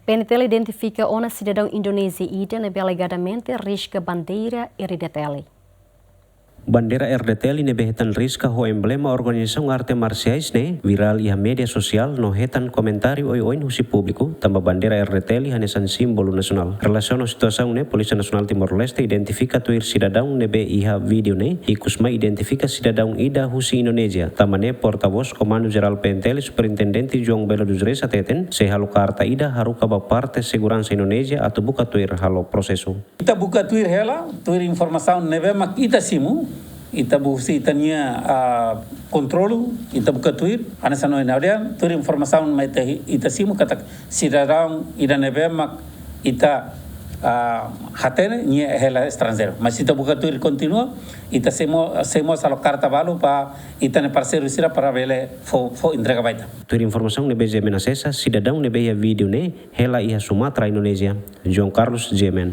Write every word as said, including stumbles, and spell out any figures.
PNTL identifika ona sidadaun Indonézia ida ne'ebé alegadamente riska bandeira RDTL. Bandeira RDTL ne'ebé hetan riska ho emblema organizasaun arte marsiais ne'e virál iha média sosiál no hetan komentáriu oioin husi públiku, tanba bandeira RDTL hanesan símbolu nasionál. Relasiona situasaun ne'e, Polísia Nasionál Timor-Leste identifika tuir sidadaun ne'ebé iha vídeo ne'e, ikus mai identifika sidadaun ida husi Indonézia, tanba ne'e portavós Komandu Jerál PNTL, Superintendente João Belo dos Reis hateten, sei halo karta ida haruka ba parte seguransa Indonézia atu buka tuir halo prosesu. Ita buka tuir hela, tuir informasaun ne'ebé mak ita simu, ita buka husi ita-nia, ah, kontrolu, ita buka tuir, hanesan ohin ha'u dehan, tuir informasaun mak ita, ita simu katak sidadaun ida ne'ebé mak ita, ah, hatene nia hela estranjeiru. Mas ita buka tuir kontinua, ita sei mós, sei mós halo karta balu ba ita-nia parseiru sira para bele fó, fó entrega ba ita. Tuir informasaun ne'ebé GMN asesa, sidadaun ne'ebé iha vídeo ne'e hela iha Sumatra, Indonézia. João Carlos, GMN.